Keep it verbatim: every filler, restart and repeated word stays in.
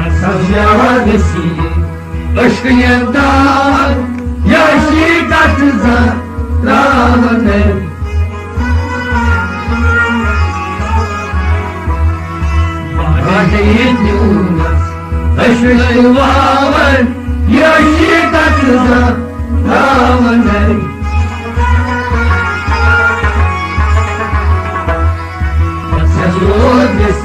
سبزیار گژھی عشقین دار، یہِ عشقی کتھ زانٛہہ ترٛاوَن نہٕ۔ باقی دیوٗنس عشقی واوَن، یہِ عشقی کتھ زانٛہہ ترٛاوَن نہٕ۔ سبزیار گژھی